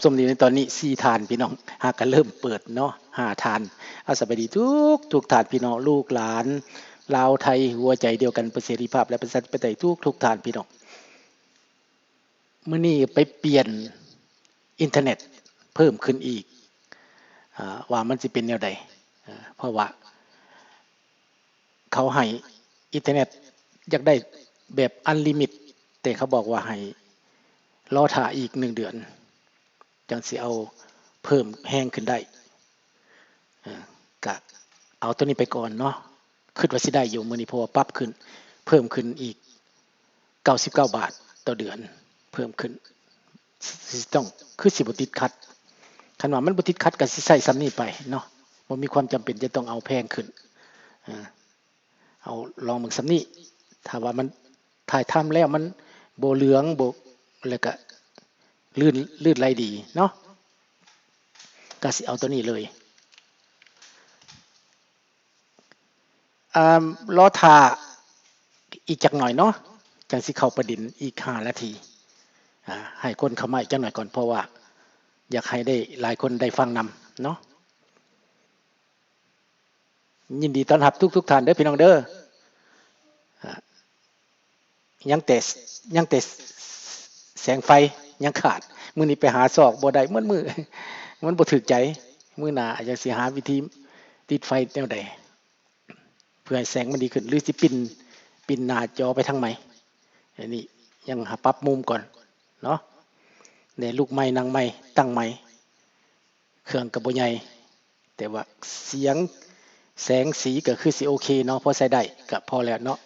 ຊົມຢູ່ໃນຕອນນີ້ສີ່ທ່ານພີ່ນ້ອງ ຫາກະເລີ່ມເປີດເນາະ ຫ້າທ່ານ. ອາ ສະບາຍດີທຸກ ທຸກທ່ານພີ່ນ້ອງ ລູກຫຼານລາວໄທ ຫົວໃຈດຽວກັນເພື່ອເສລີພາບ ແລະ ປະຊາທິປະໄຕ ທຸກໆທ່ານພີ່ນ້ອງ. ມື້ນີ້ໄປປ່ຽນອິນເຕີເນັດເພີ່ມຂຶ້ນອີກ ອາ ວ່າມັນຊິເປັນແນວໃດ ອາ ເພາະວ່າເຂົາໃຫ້ອິນເຕີເນັດ ຢາກໄດ້ແບບອັນລິມິດ ແຕ່ເຂົາບອກວ່າໃຫ້ລໍຖ້າອີກໜຶ່ງເດືອນ ຈັ່ງຊິເອົາເພີ່ມແຮງຂຶ້ນໄດ້. ເອີ ກະເອົາໂຕນີ້ໄປກ່ອນເນາະ ຄິດວ່າຊິໄດ້ຢູ່ມື້ນີ້ ເພາະວ່າປັບຂຶ້ນ ເພີ່ມຂຶ້ນອີກເກົ້າສິບເກົ້າບາດຕໍ່ເດືອນ ເພີ່ມຂຶ້ນ ຊິຕ້ອງ ຄືຊິບໍ່ຕິດຂັດ. ຄັນວ່າມັນບໍ່ຕິດຂັດ ກະຊິໃຊ້ສ່ຳນີ້ໄປເນາະ ບໍ່ມີຄວາມຈຳເປັນຈະຕ້ອງເອົາແພງຂຶ້ນ. ເອີ ເອົາລອງເບິ່ງສ່ຳນີ້ ຖ້າວ່າມັນຖ່າຍທຳແລ້ວມັນບໍ່ເຫຼືອງ ບໍ່ ແລ້ວກະລື່ນ ລື່ນໄຫຼດີເນາະ ກະຊິເອົາໂຕນີ້ເລີຍ. ອາ ລໍຖ້າອີກຈັກໜ້ອຍເນາະ ຈັ່ງຊິເຂົ້າປະເດັນອີກຫ້ານາທີ. ອາ ໃຫ້ຄົນເຂົ້າມາອີກຈັກໜ້ອຍກ່ອນ ເພາະວ່າຢາກໃຫ້ໄດ້ຫຼາຍຄົນໄດ້ຟັງນຳເນາະ. ຍິນດີຕ້ອນຮັບທຸກໆທ່ານເດີພີ່ນ້ອງເດີ. ອາ ຍັງແຕ່ ຍັງແຕ່ແສງໄຟຍັງຂາດ ມື້ນີ້ໄປຫາຊອກບໍ່ໄດ້ໝົດມື້ ມັນບໍ່ຖືກໃຈ. ມື້ໜ້າອາດຈະຊິຫາວິທີຕິດໄຟແນວໃດ ເພື່ອໃຫ້ແສງມັນດີຂຶ້ນ ຫຼືຊິປິ່ນ ປິ່ນໜ້າຈໍໄປທາງໃໝ່. ອັນນີ້ຍັງຫາປັບມຸມກ່ອນເນາະ ແນະ ລຸກໃໝ່ ນັ່ງໃໝ່ ຕັ້ງໃໝ່. ເຄື່ອງກະບໍ່ໃຫຍ່ ແຕ່ວ່າສຽງ ແສງສີກະຄືຊິໂອເຄເນາະ ພໍໃຊ້ໄດ້ກະພໍແລ້ວເນາະ.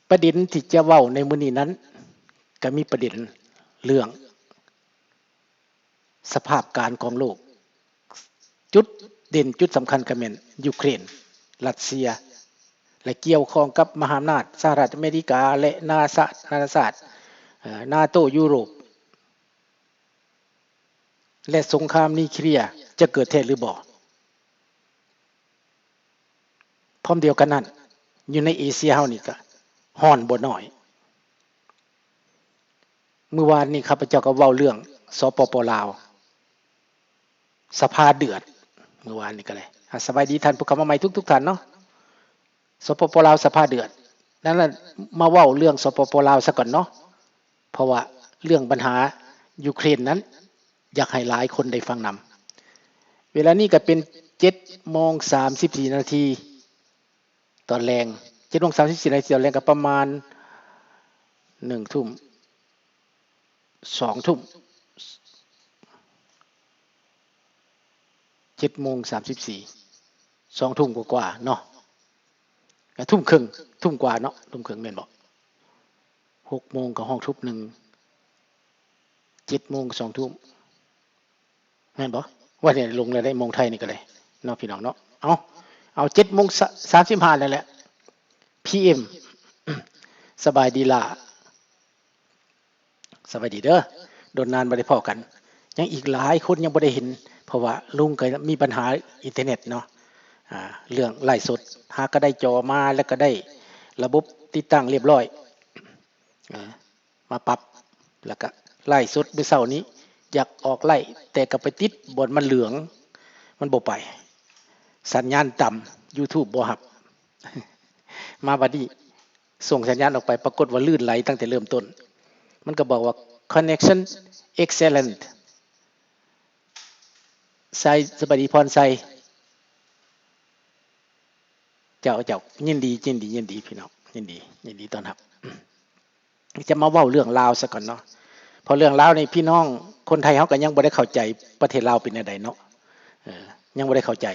ປະເດັນທີ່ຈະເວົ້າໃນມື້ນີ້ນັ້ນ ກະມີປະເດັນເລື່ອງສະພາບການຂອງໂລກ ຈຸດເດັ່ນ ຈຸດສຳຄັນກະແມ່ນຢູເຄຣນ ຣັດເຊຍ ແລະ ກ່ຽວຂ້ອງກັບມະຫາອຳນາດສະຫະລັດອາເມລິກາ ແລະ ນາສາ ນານາຊາດ ເອີ ນາໂຕ ຢູໂຣບ ແລະ ສົງຄາມນິວເຄລຍຈະເກີດແທ້ຫຼືບໍ່? ພ້ອມດຽວກັນນັ້ນ ຢູ່ໃນເອເຊຍເຮົານີ້ກະຮ້ອນບໍ່ໜ້ອຍ. ມື້ວານນີ້ຂ້າພະເຈົ້າກໍເວົ້າເລື່ອງ ສປປ ລາວ ສະພາເດືອດ ມື້ວານນີ້ກໍໄດ້. ອາ ສະບາຍດີທ່ານຜູ້ເຂົ້າມາໃໝ່ທຸກໆທ່ານເນາະ. ສປປ ລາວ ສະພາເດືອດ ນັ້ນລະ ມາເວົ້າເລື່ອງ ສປປ ລາວ ຊະກ່ອນເນາະ ເພາະວ່າເລື່ອງບັນຫາຢູເຄຣນນັ້ນ ຢາກໃຫ້ຫຼາຍຄົນໄດ້ຟັງນຳ. ເວລານີ້ກໍເປັນເຈັດໂມງສາມສິບສີ່ນາທີຕອນແລງ ເຈັດໂມງສາມສິບສີ່ນາທີຕອນແລງ ກໍປະມານໜຶ່ງທຸ່ມ ສອງທຸ່ມ ເຈັດໂມງສາມສິບສີ່ ສອງທຸ່ມກວ່າໆເນາະ ກະທຸ່ມເຄິ່ງ ທຸ່ມກວ່າເນາະ ທຸ່ມເຄິ່ງແມ່ນບໍ່? ຫົກໂມງກໍຮອບທຸ່ມໜຶ່ງ ເຈັດໂມງກໍສອງທຸ່ມ ແມ່ນບໍ່? ວ່ານີ້ລົງແລ້ວໄດ້ ໂມງໄທນີ້ກໍໄດ້ເນາະ ພີ່ນ້ອງເນາະ. ເອົາ ເອົາເຈັດໂມງສາມສິບຫ້ານັ້ນແຫຼະ ພີເອັມ ສະບາຍດີຫຼ້າ ສະບາຍດີເດີ. ດົນນານບໍ່ໄດ້ພໍ້ກັນ ຍັງອີກຫຼາຍຄົນຍັງບໍ່ໄດ້ເຫັນ ເພາະວ່າລຸງກໍມີບັນຫາອິນເຕີເນັດເນາະ ອາ ເລື່ອງໄລຟ໌ສົດ ຫາກໍໄດ້ຈໍມາ ແລ້ວກໍໄດ້ລະບົບຕິດຕັ້ງລຽບລ້ອຍ ເອີ ມາປັບ ແລ້ວກະໄລຟ໌ສົດມື້ເຊົ້ານີ້ ຢາກອອກໄລຟ໌ ແຕ່ກໍໄປຕິດບ່ອນມັນເຫຼືອງ ມັນບໍ່ໄປ ສັນຍານຕ່ຳ ຢູທູບບໍ່ຮັບ. ມາບັດນີ້ສົ່ງສັນຍານອອກໄປ ປາກົດວ່າລື່ນໄຫຼຕັ້ງແຕ່ເລີ່ມຕົ້ນ ມັນກໍບອກວ່າ connection excellent. ໄຊ ສະບາຍດີພອນໄຊ. ເຈົ້າ ເຈົ້າ ຍິນດີ ຍິນດີ ຍິນດີພີ່ນ້ອງ ຍິນດີ ຍິນດີຕ້ອນຮັບ. ຈະມາເວົ້າເລື່ອງລາວຊະກ່ອນເນາະ ເພາະເລື່ອງລາວນີ້ ພີ່ນ້ອງຄົນໄທເຮົາກໍຍັງບໍ່ໄດ້ເຂົ້າໃຈປະເທດລາວເປັນແນວໃດເນາະ ເອີ ຍັງບໍ່ໄດ້ເຂົ້າໃຈ.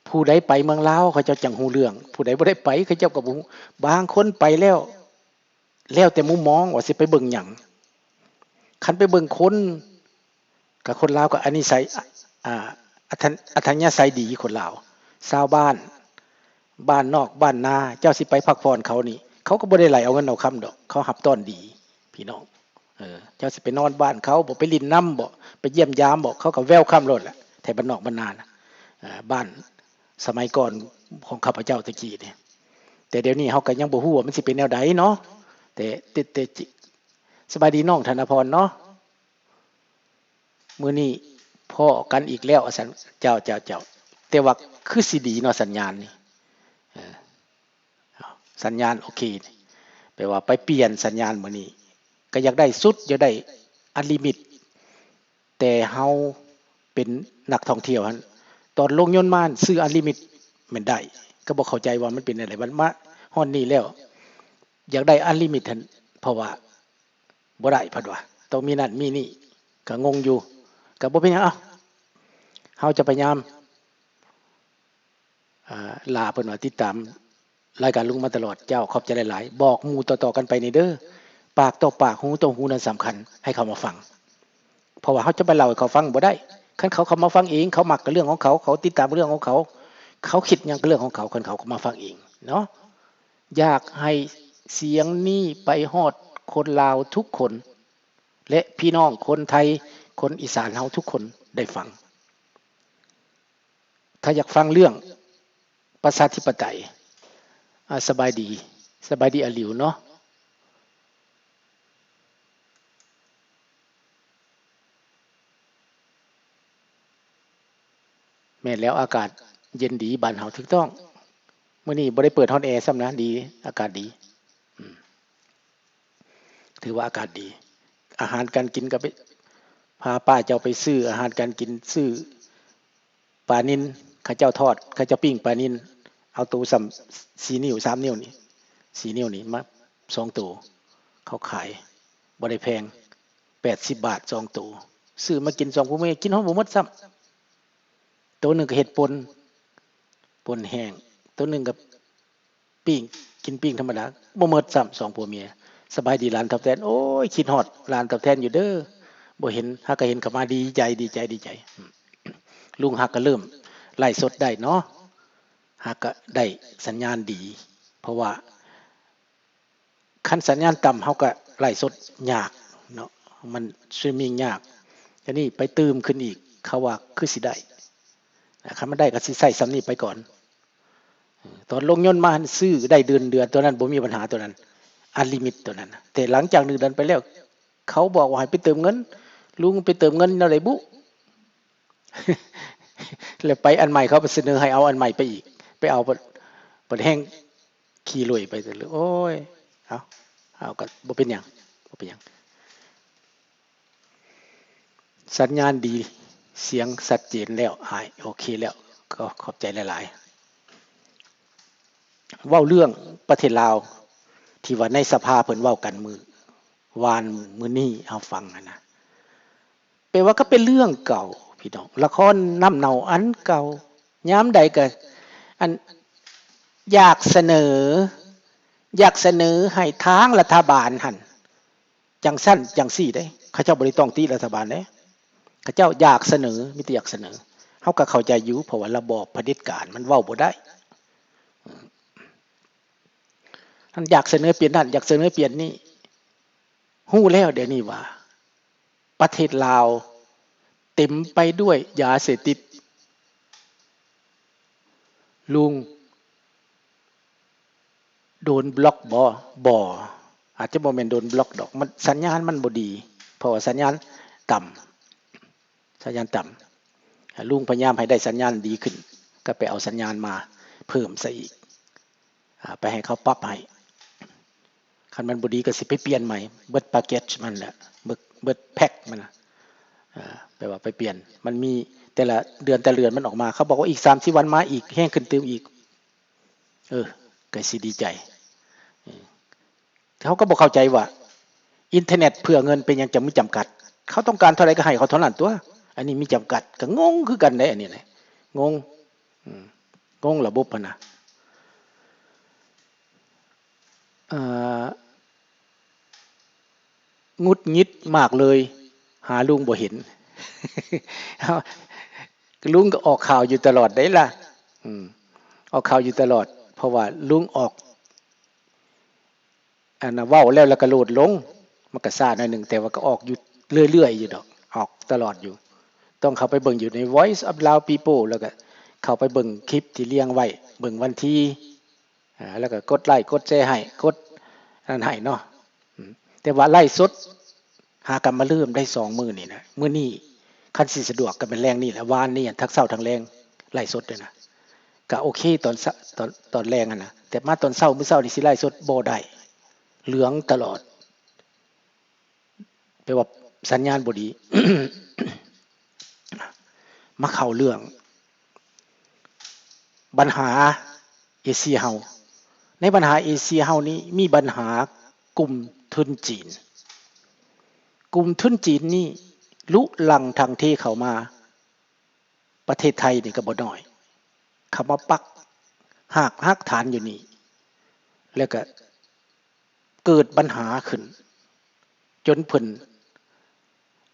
ຜູ້ໃດໄປເມືອງລາວ ເຂົາເຈົ້າຈັ່ງຮູ້ເລື່ອງ ຜູ້ໃດບໍ່ໄດ້ໄປ ເຂົາເຈົ້າກໍບໍ່ຮູ້. ບາງຄົນໄປແລ້ວ ແລ້ວແຕ່ມຸມມອງວ່າຊິໄປເບິ່ງຫຍັງ. ຄັນໄປເບິ່ງຄົນ ກະຄົນລາວກໍອັນນິໄສ ອາ ອັດທະ ອັດທະຍາໄສດີ ຄົນລາວ ຊາວບ້ານ ບ້ານນອກບ້ານນາ ເຈົ້າຊິໄປພັກຜ່ອນເຂົານີ້ ເຂົາກໍບໍ່ໄດ້ໄລ່ເອົາເງິນເອົາຄຳດອກ ເຂົາຮັບຕ້ອນດີພີ່ນ້ອງ. ເອີ ເຈົ້າຊິໄປນອນບ້ານເຂົາບໍ ໄປຫຼິ້ນນຳບໍ ໄປຢ້ຽມຢາມບໍ ເຂົາກໍແວວຄຳໂລດແຫຼະ ແຖວບ້ານນອກບ້ານນານະ ເອີ ບ້ານສະໄໝກ່ອນຂອງຂ້າພະເຈົ້າແຕ່ກີ້ນີ້. ແຕ່ດຽວນີ້ເຮົາກໍຍັງບໍ່ຮູ້ວ່າມັນຊິເປັນແນວໃດເນາະ ແຕ່ ແຕ່ ແຕ່ ສະບາຍດີນ້ອງທະນະພອນເນາະ ມື້ນີ້ພໍ້ກັນອີກແລ້ວວ່າຊັ້ນ. ເຈົ້າ ເຈົ້າ ເຈົ້າ ແຕ່ວ່າຄືຊິດີເນາະ ສັນຍານນີ້ ເອີ ສັນຍານໂອເຄ ແປວ່າໄປປ່ຽນສັນຍານມື້ນີ້ ກໍຢາກໄດ້ສຸດ ຢາກໄດ້ອັນລິມິດ ແຕ່ເຮົາເປັນນັກທ່ອງທ່ຽວຫັ້ນ ຕອນລົງຍົນມາຊື້ອັນລິມິດແມ່ນໄດ້ ກໍບໍ່ເຂົ້າໃຈວ່າມັນເປັນແນວໃດ ບັດມາຮອດນີ້ແລ້ວ ຢາກໄດ້ອັນລິມິດຫັ້ນ ເພາະວ່າບໍ່ໄດ້ ເພິ່ນວ່າຕ້ອງມີນັ້ນມີນີ້ ກໍງົງຢູ່ ກໍບໍ່ເປັນຫຍັງ ເອົ້າ ເຮົາຈະພະຍາຍາມ ອ່າ ລາເພິ່ນວ່າຕິດຕາມ ລາຍການລຸງມາຕະຫຼອດ. ເຈົ້າ ຂອບໃຈຫຼາຍໆ ບອກໝູ່ຕໍ່ໆກັນໄປນີ້ເດີ ປາກຕໍ່ປາກ ຫູຕໍ່ຫູນັ້ນສຳຄັນ ໃຫ້ເຂົາມາຟັງ ເພາະວ່າເຮົາຈະໄປເລົ່າໃຫ້ເຂົາຟັງບໍ່ໄດ້ ຄັນເຂົາເຂົ້າມາຟັງເອງ ເຂົາມັກກໍເລື່ອງຂອງເຂົາ ເຂົາຕິດຕາມກໍເລື່ອງຂອງເຂົາ ເຂົາຄິດຫຍັງກໍເລື່ອງຂອງເຂົາ ຄັນເຂົາເຂົ້າມາຟັງເອງເນາະ. ຢາກໃຫ້ສຽງນີ້ໄປຮອດຄົນລາວທຸກຄົນ ແລະ ພີ່ນ້ອງຄົນໄທ ຄົນອີສານເຮົາທຸກຄົນໄດ້ຟັງ. ຖ້າຢາກຟັງເລື່ອງປະຊາທິປະໄຕ ອາ ສະບາຍດີ ສະບາຍດີອາລິວເນາະ. ແມ່ນແລ້ວ ອາກາດເຢັນດີບ້ານເຮົາ ຖືກຕ້ອງ. ມື້ນີ້ບໍ່ໄດ້ເປີດຮອດແອຊ້ຳນະ ດີ ອາກາດດີ ອືມ. ຖືວ່າອາກາດດີ ອາຫານການກິນກໍໄປ ພາປ້າເຈົ້າໄປຊື້ອາຫານການກິນ ຊື້ປານິນ ເຂົາເຈົ້າທອດ ເຂົາເຈົ້າປີ້ງປານິນ ເອົາໂຕສ່ຳສີ່ນິ້ວ ສາມນິ້ວນີ້ ສີ່ນິ້ວນີ້ ມາສອງໂຕ ເຂົາຂາຍບໍ່ໄດ້ແພງ ແປດສິບບາດສອງໂຕ ຊື້ມາກິນສອງຜົວເມຍ ກິນຮອດບໍ່ໝົດຊ້ຳ ໂຕໜຶ່ງກໍເຮັດປົ່ນ ປົ່ນແຫ້ງ ໂຕໜຶ່ງກໍ ປີ້ງ ກິນປີ້ງທຳມະດາ ບໍ່ໝົດຊ້ຳ ສອງຜົວເມຍ. ສະບາຍດີຫຼານຕອບແທນ ໂອ້ຍ ຄິດຮອດຫຼານຕອບແທນຢູ່ເດີ ບໍ່ເຫັນ ຫາກະເຫັນເຂົ້າມາ ດີໃຈ ດີໃຈ ດີໃຈ. ອືມ ລຸງຫາກະເລີ່ມໄລຟ໌ສົດໄດ້ເນາະ ຫາກະໄດ້ສັນຍານດີ ເພາະວ່າຄັນສັນຍານຕ່ຳ ເຮົາກະໄລຟ໌ສົດຍາກເນາະ ມັນສະຕຣີມມິງຍາກ. ດຽວນີ້ໄປຕື່ມຂຶ້ນອີກ ເຂົາວ່າຄືຊິໄດ້ ຄັນມັນໄດ້ກໍຊິໃຊ້ສ່ຳນີ້ໄປກ່ອນ. ຕອນລົງຍົນມາຫັ້ນ ຊື້ໄດ້ເດືອນເດືອນ ຕົວນັ້ນບໍ່ມີບັນຫາ ຕົວນັ້ນອັນລິມິດຕົວນັ້ນ. ແຕ່ຫຼັງຈາກໜຶ່ງເດືອນໄປແລ້ວ ເຂົາບອກວ່າໃຫ້ໄປເຕີມເງິນ ລຸງໄປເຕີມເງິນແນວໃດບຸ ແລ້ວໄປອັນໃໝ່ ເຂົາໄປສະເໜີໃຫ້ເອົາອັນໃໝ່ໄປອີກ ໄປເອົາ ບັດ ບັດແຮ່ງຂີ້ລຸຍໄປ ໂອ້ຍ ເອົາ ເອົາ ກໍບໍ່ເປັນຫຍັງ ບໍ່ເປັນຫຍັງ. ສັນຍານດີ ສຽງຊັດເຈນແລ້ວອ້າຍ ໂອເຄແລ້ວ ກໍຂອບໃຈຫຼາຍໆ. ເວົ້າເລື່ອງປະເທດລາວ ທີ່ວ່າໃນສະພາເພິ່ນເວົ້າກັນມື້ວານ ມື້ນີ້ເຮົາຟັງຫັ້ນນະ ແປວ່າກໍເປັນເລື່ອງເກົ່າພີ່ນ້ອງ ລະຄອນນ້ຳເນົ່າອັນເກົ່າ ຍາມໃດກໍ ອັນ ຢາກສະເໜີ ຢາກສະເໜີໃຫ້ທາງລັດຖະບານຫັ້ນ ຈັ່ງຊັ້ນຈັ່ງຊີ້ເດ້ ເຂົາເຈົ້າບໍ່ໄດ້ຕ້ອງຕິລັດຖະບານເດ້ ເຂົາເຈົ້າຢາກສະເໜີ ມີແຕ່ຢາກສະເໜີ. ເຮົາກໍເຂົ້າໃຈຢູ່ ເພາະວ່າລະບອບຜະເດັດການມັນເວົ້າບໍ່ໄດ້ ອັນຢາກສະເໜີປ່ຽນນັ້ນ ຢາກສະເໜີປ່ຽນນີ້ ຮູ້ແລ້ວດຽວນີ້ວ່າ ປະເທດລາວເຕັມໄປດ້ວຍຢາເສບຕິດ. ລຸງ ໂດນບລັອກບໍ່? ບໍ່ ອາດຈະບໍ່ແມ່ນໂດນບລັອກດອກ ມັນ ສັນຍານມັນບໍ່ດີ ເພາະວ່າສັນຍານຕ່ຳ ສັນຍານຕ່ຳ. ລຸງພະຍາຍາມໃຫ້ໄດ້ສັນຍານດີຂຶ້ນ ກໍໄປເອົາສັນຍານມາເພີ່ມຊະອີກ ອາ ໄປໃຫ້ເຂົາປັບໃຫ້. ຄັນມັນບໍ່ດີກໍຊິໄປປ່ຽນໃໝ່ ເບິດປາເກັດມັນແຫຼະ ເບິດ ເບິດແພັກມັນນະ ເອີ ແປວ່າໄປປ່ຽນ ມັນມີແຕ່ລະເດືອນ ແຕ່ລະເດືອນມັນອອກມາ ເຂົາບອກວ່າອີກສາມສິບວັນມາອີກ ແຮງຂຶ້ນຕື່ມອີກ ເອີ ກໍຊິດີໃຈ ເອີ ເຮົາກໍບໍ່ເຂົ້າໃຈວ່າອິນເຕີເນັດເພື່ອເງິນເປັນຫຍັງຈະມີຈຳກັດ ເຂົາຕ້ອງການເທົ່າໃດກໍໃຫ້ເຂົາເທົ່ານັ້ນຕົວະ ອັນນີ້ມີຈຳກັດ ກໍງົງຄືກັນເດ້ ອັນນີ້ນະ ງົງ ອືມ ງົງລະບົບຫັ້ນນະ. ເອີ ຫງຸດຫງິດມາກເລີຍ ຫາລຸງບໍ່ເຫັນ ລຸງກໍອອກຂ່າວຢູ່ຕະຫຼອດເດ້ລະ ອືມ ອອກຂ່າວຢູ່ຕະຫຼອດ ເພາະວ່າລຸງອອກ ອັນນະ ເວົ້າແລ້ວ ແລ້ວກໍໂຫຼດລົງ ມັນກໍຊ້າໜ້ອຍໜຶ່ງ ແຕ່ວ່າກໍອອກຢູ່ເລື້ອຍໆຢູ່ດອກ ອອກຕະຫຼອດຢູ່ ຕ້ອງເຂົ້າໄປເບິ່ງຢູ່ໃນ Voice of Lao People ແລ້ວກໍເຂົ້າໄປເບິ່ງຄລິບທີ່ລຽງໄວ້ ເບິ່ງວັນທີ ອາ ແລ້ວກໍກົດໄລກົດແຊໃຫ້ ກົດອັນນັ້ນໃຫ້ເນາະ ອືມ ແຕ່ວ່າໄລຟ໌ສົດຫາກະມາເລີ່ມໄດ້ສອງມື້ນີ້ນະ. ມື້ນີ້ຄັນຊິສະດວກກະແມ່ນແລງນີ້ແຫຼະ, ວານນີ້ທັງເຊົ້າທັງແລງໄລຟ໌ສົດເດ້ນະ. ກະໂອເຄຕອນເຊົ້າ ຕອນ ຕອນແລງຫັ້ນນະ, ແຕ່ມາຕອນເຊົ້າ ມື້ເຊົ້ານີ້ຊິໄລຟ໌ສົດບໍ່ໄດ້, ເຫຼືອງຕະຫຼອດ. ແປວ່າສັນຍານບໍ່ດີ. ມາເຂົ້າເລື່ອງບັນຫາເອເຊຍເຮົາ. ໃນບັນຫາເອເຊຍເຮົານີ້ມີບັນຫາກຸ່ມທຶນຈີນ. ກຸ່ມທຶນຈີນນີ້ລຸລັງທັງເທເຂົ້າມາ ປະເທດໄທນີ້ກໍບໍ່ນ້ອຍ, ເຂົ້າມາປັກຮາກຮາກຖານຢູ່ນີ້ ແລ້ວກໍເກີດບັນຫາຂຶ້ນ ຈົນເພິ່ນ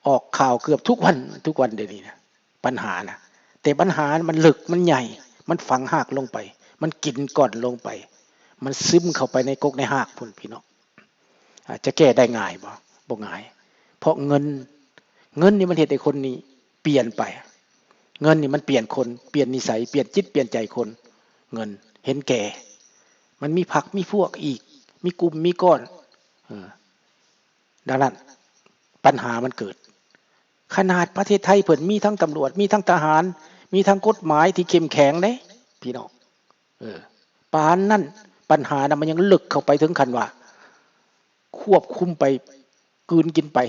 ອອກຂ່າວເກືອບທຸກວັນ ທຸກວັນເດຍວນີ້ນະ ບັນຫານະ. ແຕ່ບັນຫາມັນເລິກ ມັນໃຫຍ່ ມັນຝັງຮາກລົງໄປ ມັນກິນກ້ອນລົງໄປ ມັນຊຶມເຂົ້າໄປໃນກົກໃນຮາກພຸ້ນ ພີ່ນ້ອງ. ອາດຈະແກ້ໄດ້ງ່າຍບໍ່? ບໍ່ງ່າຍ. ເພາະເງິນ ເງິນນີ້ມັນເຮັດໃຫ້ຄົນນີ້ປ່ຽນໄປ. ເງິນນີ້ມັນປ່ຽນຄົນ, ປ່ຽນນິໄສ, ປ່ຽນຈິດປ່ຽນໃຈຄົນ. ເງິນເຫັນແກ່. ມັນມີພັກມີພວກອີກ, ມີກຸ່ມມີກ້ອນ. ເອີ ດັ່ງນັ້ນ ບັນຫາມັນເກີດ. ຂະໜາດປະເທດໄທເພິ່ນມີທັງຕຳຫຼວດ, ມີທັງທະຫານ, ມີທັງກົດໝາຍທີ່ເຂັ້ມແຂງເດ້ ພີ່ນ້ອງ. ເອີ ປານນັ້ນ ບັນຫານະ ມັນຍັງເລິກເຂົ້າໄປເຖິງຂັ້ນວ່າ ຄວບຄຸມໄປ ກືນກິນໄປ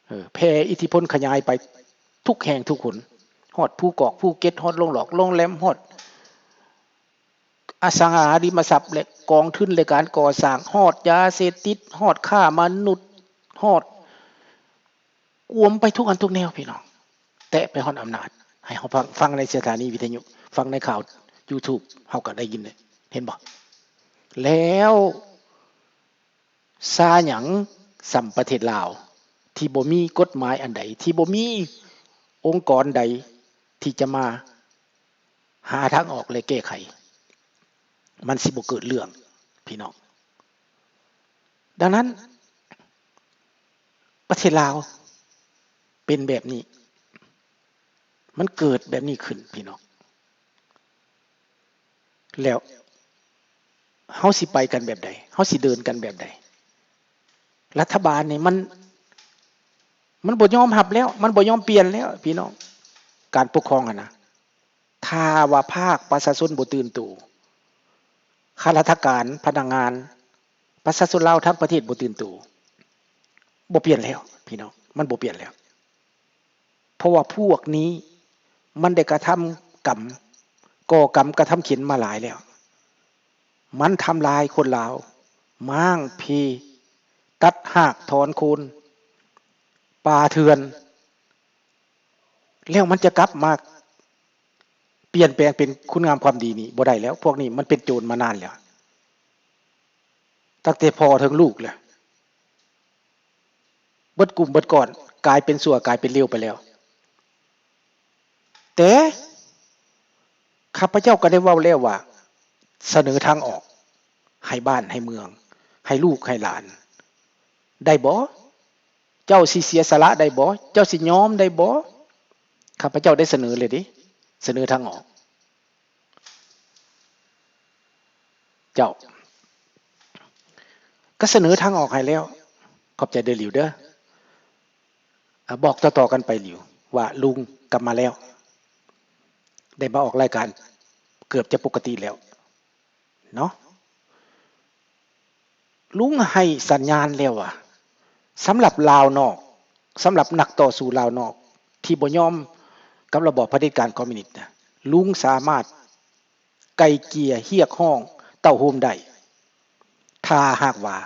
ເອີ ແຜ່ອິດທິພົນຂະຫຍາຍໄປທຸກແຫ່ງທຸກຫົນ ຮອດພູກອກພູເກັດ ຮອດໂລງຫຼອກໂລງແລມ ຮອດອະສັງຫາລິມະຊັບ ແລະ ກອງທຶນ ແລະ ການກໍ່ສ້າງ ຮອດຢາເສບຕິດ ຮອດຄ້າມະນຸດ ຮອດ ກວມໄປທຸກອັນທຸກແນວ ພີ່ນ້ອງ. ແຕະໄປຮອດອຳນາດ ໃຫ້ເຮົາຟັງ ຟັງໃນສະຖານີວິທະຍຸ ຟັງໃນຂ່າວ YouTube ເຮົາກໍໄດ້ຍິນ ເຫັນບໍ່? ແລ້ວຊາຫຍັງສ່ຳປະເທດລາວ ທີ່ບໍ່ມີກົດໝາຍອັນໃດ ທີ່ບໍ່ມີອົງກອນໃດທີ່ຈະມາຫາທາງອອກ ແລະ ແກ້ໄຂ ມັນຊິບໍ່ເກີດເລື່ອງ ພີ່ນ້ອງ. ດັ່ງນັ້ນ ປະເທດລາວເປັນແບບນີ້ ມັນເກີດແບບນີ້ຂຶ້ນ ພີ່ນ້ອງ. ແລ້ວເຮົາຊິໄປກັນແບບໃດ? ເຮົາຊິເດີນກັນແບບໃດ? ລັດຖະບານນີ້ມັນ ມັນບໍ່ຍອມຮັບແລ້ວ ມັນບໍ່ຍອມປ່ຽນແລ້ວ ພີ່ນ້ອງ. ການປົກຄອງຫັ້ນນະ ຖ້າວ່າພາກປະຊາຊົນບໍ່ຕື່ນໂຕ, ຂ້າລາຊະການ, ພະນັກງານ, ປະຊາຊົນລາວທັງປະເທດບໍ່ຕື່ນໂຕ, ບໍ່ປ່ຽນແລ້ວ ພີ່ນ້ອງ, ມັນບໍ່ປ່ຽນແລ້ວ. ເພາະວ່າພວກນີ້ມັນໄດ້ກະທຳກຳ, ກໍ່ກຳກະທຳເຂັນມາຫຼາຍແລ້ວ. ມັນທຳລາຍຄົນລາວ, ມ້າງເພ, ຕັດຮາກຖອນໂຄນ, ປ່າເຖື່ອນ, ແລ້ວມັນຈະກັບມາປ່ຽນແປງເປັນຄຸນງາມຄວາມດີນີ້ບໍ່ໄດ້ແລ້ວ. ພວກນີ້ມັນເປັນໂຈນມານານແລ້ວ, ຕັ້ງແຕ່ພໍ່ເຖິງລູກແຫຼະ. ເບິດກຸ່ມເບິດກ້ອນ ກາຍເປັນຊົ່ວກາຍເປັນເລວໄປແລ້ວ. ແຕ່ຂ້າພະເຈົ້າກໍໄດ້ເວົ້າແລ້ວວ່າ ສະເໜີທາງອອກໃຫ້ບ້ານໃຫ້ເມືອງ ໃຫ້ລູກໃຫ້ຫຼານໄດ້ບໍ່? ເຈົ້າຊິເສຍສະຫຼະໄດ້ບໍ່? ເຈົ້າຊິຍອມໄດ້ບໍ່? ຂ້າພະເຈົ້າໄດ້ສະເໜີແລ້ວເດ້, ສະເໜີທາງອອກ. ເຈົ້າ ກໍສະເໜີທາງອອກໃຫ້ແລ້ວ. ຂອບໃຈເດີ ລິວເດີ. ອາ ບອກຕໍ່ໆກັນໄປ ລິວ ວ່າລຸງກັບມາແລ້ວ, ໄດ້ມາອອກລາຍການເກືອບຈະປົກກະຕິແລ້ວເນາະ. ລຸງໃຫ້ສັນຍານແລ້ວວ່າ ສຳລັບລາວນອກ, ສຳລັບນັກຕໍ່ສູ້ລາວນອກທີ່ບໍ່ຍອມກັບລະບອບຜະເດັດການຄອມມິວນິດນະ, ລຸງສາມາດໄກ່ເກ່ຍຮຽກຮ້ອງເຕົ້າໂຮມໄດ້ ຖ້າຫາກວ່າ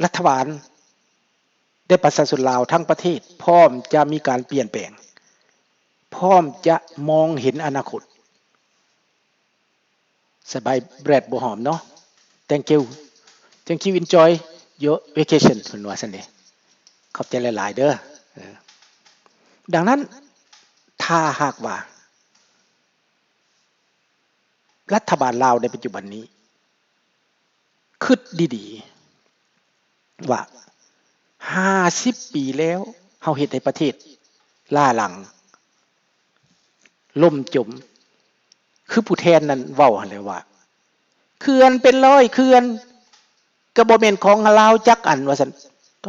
ລັດຖະບານ ແລະ ປະຊາຊົນລາວທັງປະເທດ ພ້ອມຈະມີການປ່ຽນແປງ, ພ້ອມຈະມອງເຫັນອະນາຄົດ. ສະບາຍ ແບຣດ ບົວຫອມເນາະ. Thank you. Thank you. Enjoy your vacation ເພິ່ນວ່າຊັ້ນເດ. ຂອບໃຈຫຼາຍໆເດີ. ເອີ ດັ່ງນັ້ນ ຖ້າຫາກວ່າ ລັດຖະບານລາວໃນປັດຈຸບັນນີ້ ຄິດດີໆ ວ່າຫ້າສິບປີແລ້ວ ເຮົາເຮັດໃຫ້ປະເທດລ້າຫຼັງ ລົ້ມຈົມ ຄືຜູ້ແທນນັ້ນເວົ້າຫັ້ນແຫຼະວ່າ ເຂື່ອນເປັນຮ້ອຍເຂື່ອນ ກໍບໍ່ແມ່ນຂອງລາວຈັກອັນ ວ່າຊັ້ນ. ໂຕ